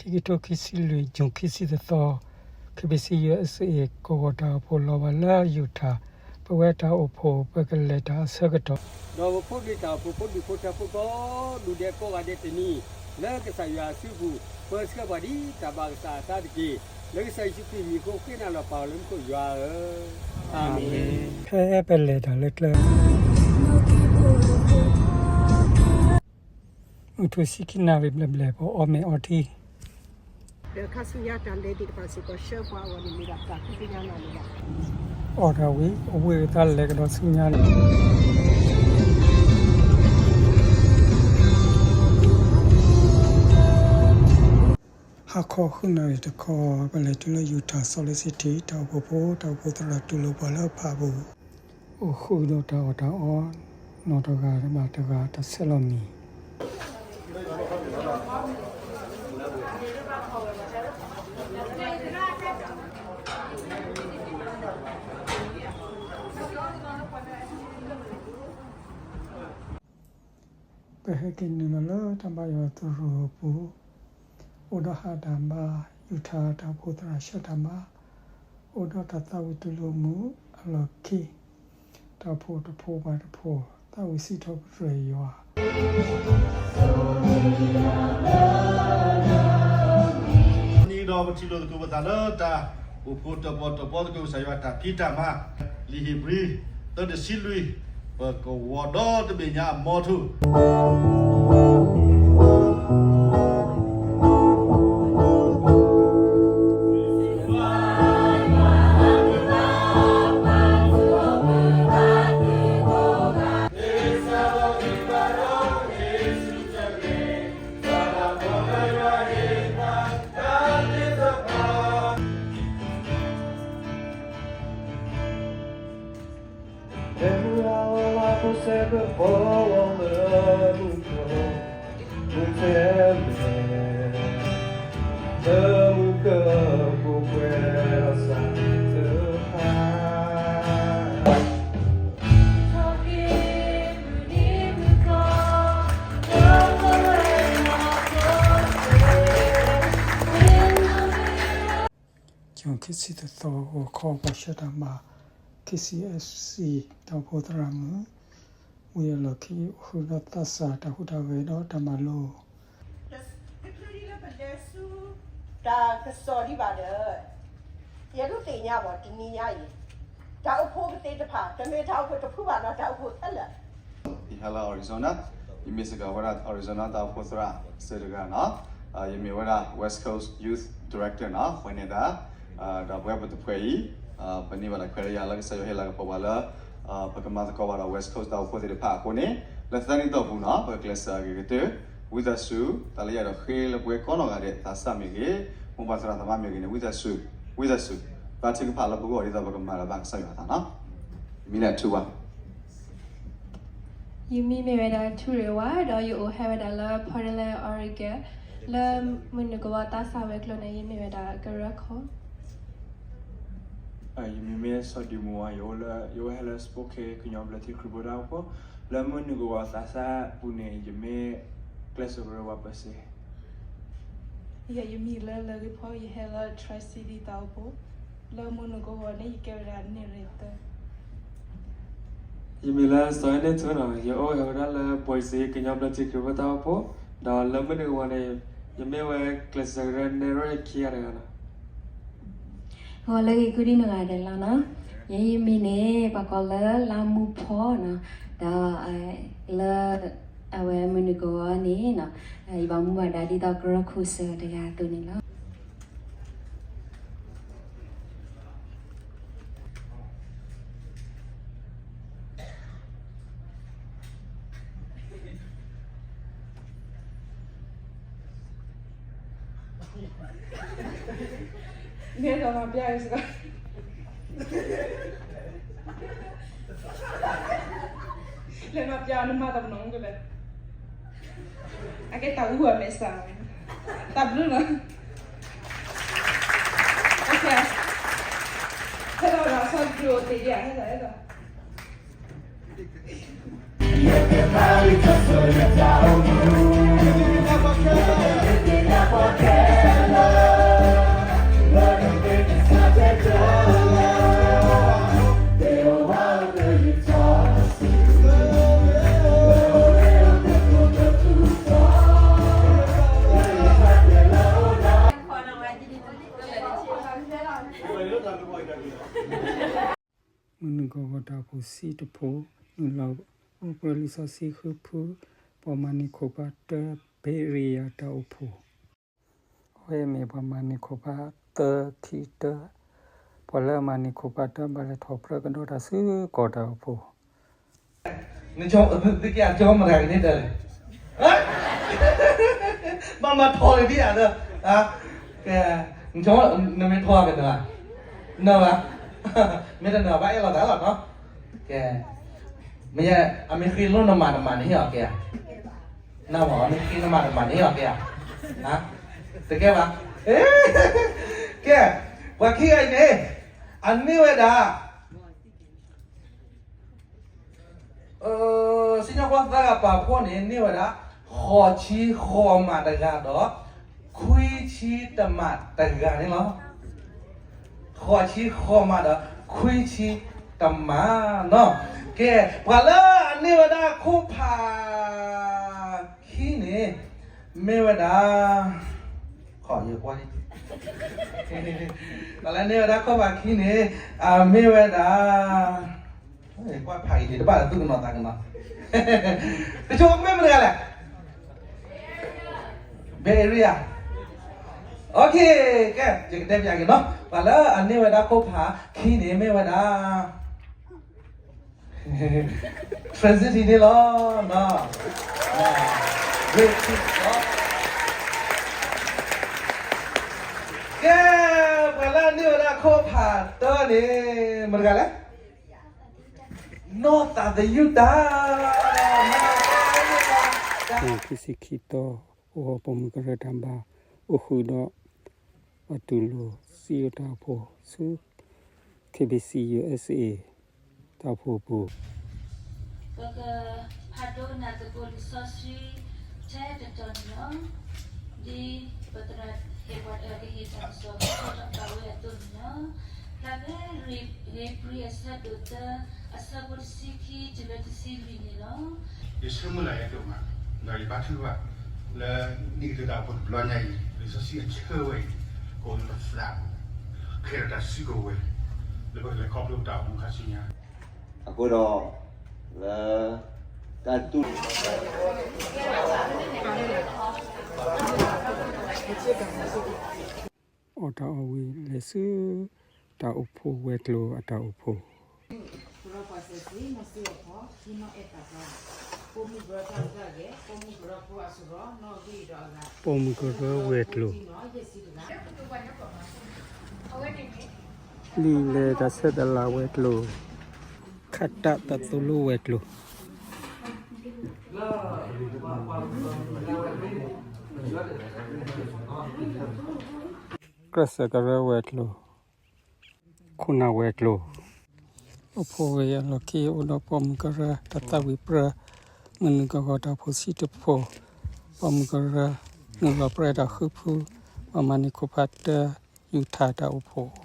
ခံကထိခံဆံလွံၢ် June ခံဆံတသီ, K B C U S A ကဝီၤတၢ်အိၣ်ဖှိၣ်လီၤဘၣ်လၢ Utah, ပဝဲတၢ်အိၣ်ဖှိၣ် ပကလဲၤတၢ်အဆၢကတီၢ် ဒီးပဖိဒံးတၢ်အိၣ်ဖှိၣ်ဖိဒူၣ်ဖိထၢဖိကိးဒူၣ်ဒဲးကိးဂၤဒဲးတနံၤ, လၢကစၢ်ယွၤအစုပူၤ, ပၢဆှၢပှၤဒ်တၢ်ဘၣ်ကစၢ်အသးတက့ၢ်. လၢကစၢ်ယ့ၣ်ၡူးခရံာ်မံၤအဃိ ဃ့နၤလီၤပၢ်အိၣ်လၢမူခိၣ်ယွၤဧၢ, အၤမ့ၣ်. ဖဲပလဲၤတၢ်လၢကျဲ မုၢ်ထူၣ်ဆံခံနၣ်ရံၣ်ဘျဲၣ်ဘျဲၣ် ပအီၣ်မ့ၤအီထံ ဒီးခါဆူညါတၢ်လဲၤသ့ၣ်တဖၣ်စ့ၢ်ကီး ဆှၢပှၤအဂီၢ်န့ၣ် မ့ၢ်ဒၣ်တၢ်ဃ့ကညးနၤန့ၣ်လီၤ. အီၣ်တၢ်ဝံၤ အဝ့ၢ်အသးလဲၤကဒီးဆူညါန့ၣ် ဟါခီဃုနၣ်ရံၣ်တခီ ပလဲၤတုၤလၢ Utah Salt Lake City တၢ်အိၣ်ဖှိၣ်ဖိ တၢ်အိၣ်ဖှိၣ်သရၣ်တူၢ်လိာ်ပှၤလၢအဖးပူၤ အိၣ်ဃုာ်ဒီးတၢ်အီၣ်တၢ်အီ နီၢ်တဂၤဘၣ်တဂၤတၢ်ဆဲးလီၤမံၤ ပဟဲက့ၤနုာ်လီၤလၢတၢ်ဘါယွၤသရိာ်အပူၤ, အိၣ်ဒီးဟးတၢ်မၤ, Utah တၢ်အိၣ်ဖှိၣ်သရၣ်ဆှၢတၢ်မၤ, အိၣ်ဒီးတၢ်သးဝံၣ်တူၢ်လိာ်မုာ်အလီၢ်ခံ, တၢ်အိၣ်ဖှိၣ်တဖှိၣ်ဘၣ်တဖှိၣ် သးဝံၣ်စံးထီၣ်ပတြၢၤယွၤ နံၤဒီးပထံၣ်လိာ်သကိးပသးလၢတၢ်အိၣ်ဖှိၣ်တၢၣ်ပီၣ်တၢၣ်ပီသကိးကစၢ်ယွၤတၢ်ဖံးတၢ်မၤ, လံာ်ဧ့ၤဘြံၤ သၢတဆံလွံၢ်, ပကဝီၤဒီတဘ့ၣ်ညါအမီထိၣ် June ခံဆံတသီ ဂီၤခီ ပှၤဆှၢတၢ်မၤ K C S C တၢ်အိၣ်ဖှိၣ်သရၣ်မုၣ် ဝံၤအလီၢ်ခံ အိၣ်ဃုာ်ဒီးသးစၢ်တၢ်ဟူးတၢ်ဂဲၤဒီးတၢ်မၤလိ တချုးဒံးလၢပလဲၤဆူ တၢ်ကစီၣ်ဒံးဘၣ်ဒီး ယဒိးသ့ၣ်ညါဘၣ်တနံၤညါအံၤ တၢ်အိၣ်ဖှိၣ်ကသ့ၣ်တဖၣ် တမ့ၢ်တၢ်အိၣ်ဖှိၣ်တဖုဘၣ်နီၤ တၢ်အိၣ်ဖှိၣ်ခဲလၢာ် ဖံဟဲလၢ Arizona, ယမ့ၢ်စ့ၢ်ကီးဝဲဒၣ် Arizona တၢ်အိၣ်ဖှိၣ်သရၣ်စၢၤတဂၤနီၤ, ယမ့ၢ်ဝဲဒၣ် West Coast Youth Director နီၤ, ပှဲၤန့ၢ်ဒၣ် ဒီးပဝဲပတဖုအံၤ ပန့ၢ်ဘၣ်တၢ်ခွဲးတၢ်ယာ်လၢကစၢ်ယွၤဟ့ၣ်လၤကပီၤပှၤလၢ ပကမၤသကိးဘၣ်ဒီး West Coast တၢ်အိၣ်ဖှိၣ်သ့ၣ်တဖၣ်အဃိန့ၣ် လၢသၢနံၣ်တီၢ်ပူၤနီၤ ပကကျဲးစၢးအဂ့ၤကတၢၢ် ဝံသးစူၤ တၢ်လၢယအဲၣ်ဒိးဃ့လၢပဝဲကိးနီၢ်ဂၤဒဲး သးစၢ်မ့ၢ်ဂ့ၤ, မိၢ်ပၢ်သရၣ်သမါမ့ၢ်ဂ့ၤန့ၣ် ဝံသးစူၤ, ဝံသးစူၤ, ဘါထုကဖၣ်လၢပဂီၢ်ဒ်သိးပကမၤလၢၤဘၣ်ကစၢ်ယွၤအသးနီၤ, မံၤလၢထူဝါ ယမံၤမ့ၢ်ဝဲဒၣ်ထူရ့ၣ်ဝါ ဒီးယအိၣ်ဟဲဝဲဒၣ်လၢ Portland, Oregon, လၢမုၢ်နုာ်ကဝီၤသးစၢ်ဝဲၤကျိၤန့ၣ် ယမ့ၢ်ဝဲဒၣ်ကရၢခိၣ် ယမံၤမ့ၢ်စီၤဒံမူဝါ ယအိၣ်ဟဲလၢ Spokane ကညီဘျၢထံခရံာ်ဖိတၢ်အိၣ်ဖှိၣ်, လၢမုၢ်နုာ်ကဝီၤသးစၢ်ပူၤန့ၣ် ယမ့ၢ်ကျဲးစၢးကရၢဝါပၢၤစ့ ယမံၤလၢလၢဂ့ၤဖီ ယဟဲလၢ Tri-City တၢ်အိၣ်ဖှိၣ်, လၢမုၢ်နုာ်ကဝီၤန့ၣ် ယကဲဝဲဒၣ်နဲၣ်ရွဲၣ်သၢ ယမံၤလၢစီၤအဲၣ်န့ၣ်ထူနီၤ, ယအိၣ်ဟဲဝဲဒၣ်လၢ Boise ကညီဘျၢထံခရံာ်ဖိတၢ်အိၣ်ဖှိၣ်, ဒီးလၢမုၢ်နုာ်ကဝီၤန့ၣ် ယမ့ၢ်ဝဲကျဲးစၢးကရၢနဲၣ်ရွဲၣ်ခံဂၤတဂၤနီၤ ဂီၤလၢဂ့ၤ ကုဒံနီၢ်ဂၤဒဲးလီၤနီၤ, ယမံၤန့ၣ် ပှၤကိးလၢလါမူဖီနီၤ, ဒီး လၢ အဝဲမုၢ်နုာ်ကဝီၤန့ၣ်နီၤ, ယဘၣ်မူဘၣ်ဒါဒ်သိးကရၢခိၣ်စၢၤတဂၤအသိးန့ၣ်လီၤ. လဲၤမၤပျီ နမၤတနီၤကလဲၣ်, အကဲတၢ်အူအမဲာ်ဆှး, တၢ်ဘျုးလီၤ, ဟဲဒီးဆီတဒုအိၣ်တ့ၢ်ဒံး, ဟဲဒီး ဟဲဒီး ယကဘၣ်လံကစၢ်ယွၤတၢ်အိၣ်မူ, ယကဘၣ်လံကစၢ်ယွၤတၢ်အိၣ်မူ, တၢ်အိၣ်ဖှိၣ်စံတဖိ, နုာ်လီၤအိၣ်ပြၢလံာ်စီဆှံဃုဖု, ပှၤမၤန့ၢ်ခိၣ်ဖးတၢ ဘ့ရံယၤတၢ်အိၣ်ဖှိၣ်, အဝဲမ့ၢ်ပှၤမၤန့ၢ်ခိၣ်ဖးတၢခံတၢ, ပှၤလၢအမၤန့ၢ်ခိၣ်ဖးတၢ ဘၣ်လဲၤထီၣ်ပြၢကဒီးတၢ်စုကီၢ်တၢ်အိၣ်ဖှိၣ် နကၠီမတၤကန့ၣ်တလဲၣ်, ဘၣ်မၤထီၣ်လံဒ်ယၤဒီး, ကဲ, နကၠီ, နမ့ၢ်ထီၣ်ကနၢၤ, နၢၤဘၣ်, မ့ၢ်တနၢၤဘၣ်အဲၣ်လိာ်သးလီၤနီၤ, ကဲ, မ့ၢ်အမ့ၢ်ဃ့လိၣ်နမၤတမၤန့ၣ်ဟ့ၣ်အီၤကဲဧါ, နမ့ၢ်ဃ့နမၤတမၤန့ၣ်ဟ့ၣ်အီၤကဲဧါ, တကဲဘၣ်, ကဲ, ပှၤခံဂၤအံၤန့ၣ်, အန့ၢ်ဝဲဒၣ် စံၣ်ညီၣ်ကွီၢ်သၢဂၤပာ်ဖှိၣ်န့ၣ် န့ၢ်ဝဲဒၣ် ဃိးဆံဃိးမးတဂၤဒီး ခွံဆံတမးတဂၤန့ၣ်လီၤ. ဃိးဆံဃိးမးဒီးခွံဆံတမးနီၤ. ကဲ, ပှၤလၢအန့ၢ်ဝဲဒၣ်ခိၣ်ဖးခံန့ၣ် မ့ၢ်ဝဲဒၣ် ခီယကွၢ်န့ၣ်, ပှၤလၢန့ၢ်ဝဲဒၣ်ခိၣ်ဖးခံန့ၣ် အမ့ၢ်ဝဲဒၣ် ကွၢ်ဖးအံၤန့ၣ် တဘၣ်လၢသူၣ်ကနီၤသးကနီၤ, တဆိကမိၣ်မ့ၢ်မတၤလဲၣ်, Bay Area, okay, ကဲ, ယကတဲပျးက့ၤနီၤ, ပှၤလၢအန့ၢ်ဝဲဒၣ်ခိၣ်ဖးခံန့ၣ် မ့ၢ်ဝဲဒၣ် Transit န့ၣ်လီၤ. ကဲ, ပှၤလၢအန့ၢ်ဝဲဒၣ်ခိၣ်ဖးတၢန့ၣ် မတၤတဂၤလဲၣ်, နီၢ်သးသယုၢ်တၢ်, ခံဆံခံသီ အိၣ်ပိာ်မုၣ်ကရၢတၢ်ဘါ အိၣ်ဃုာ်ဒီး ပှၤတူၢ်လိာ်စံးအတၢ်အိၣ်ဖှိၣ်ဆူ K B C U S A တၢ်အိၣ်ဖှိၣ်အပူၤ, ပကဖးဒိကနၣ်သကိးလံာ်စီဆှံထဲတတီၤန့ၣ်လီၤ. ဒ်ပသရၣ်ဟ့ၣ်ပှၤ ကဟ့ၣ်တၢ်ကစီၣ်ကစီၣ်ထီၣ်ဘၣ်ဝဲအသိးန့ၣ်လီၤ. ဖျါဖဲဧ့ၤဘြံၤအဆၢဒိၣ်သၢ အဆၢဖိတဆံခံတုၤလၢတဆံလွံၢ်န့ၣ်လီၤ. ယဆၢမုၢ်လၢ်ယဲဒိၣ်မး, ဒီးယဘါထုကဖၣ်လၢ နံၣ်ကတၢၢ်တၢ်အိၣ်ဖှိၣ်တဘျီညါအံၤ လံာ်စီဆှံအဆၢဝဲအံၤ ကအိၣ်လၢပသးပူၤ, ကဲထီၣ်တၢ်စုကဝဲၤ လၢပကလဲၤခီဖျိပတၢ်အိၣ်မူခါဆူညါ. အဃိဒီး လၢတၢ်တူၢ် အီၣ်တၢ်အီၣ်ဝံၤ လဲၤဆူတၢ်အိၣ်ဖှိၣ်ဝဲၤကျိၤအတၢ်အိၣ်ဖှိၣ်, ပိာ်မုၣ်ကရၢဝဲၤကျိၤ, လံာ်လဲၤတၢ်ဆဲးတလးဝဲၤကျိၤ, ခးတၢ်တၢ်သိၣ်လိဝဲၤကျိၤ, ကြၢးစၢးကရၢဝဲၤကျိၤ, ခိၣ်နၢ်ဝဲၤကျိၤ, အိၣ်ဖှိၣ်ဝဲၤအလီၢ်ခံ အိၣ်ဒီးပိာ်မုၣ်ကရၢ တၢ်သၣ်ဝံၤပြၢ, မုၢ်နုာ်ကဂီၤတၢ်အိၣ်ဖှိၣ်ဆံတဖိ, ပိာ်မုၣ်ကရၢ နုာ်လီၤပြၢတၢ်ဃုဖု, ပှၤမၤန့ၢ်ခိၣ်ဖးတၢ ယူၤထၣ်တၢ်အိၣ်ဖှိၣ်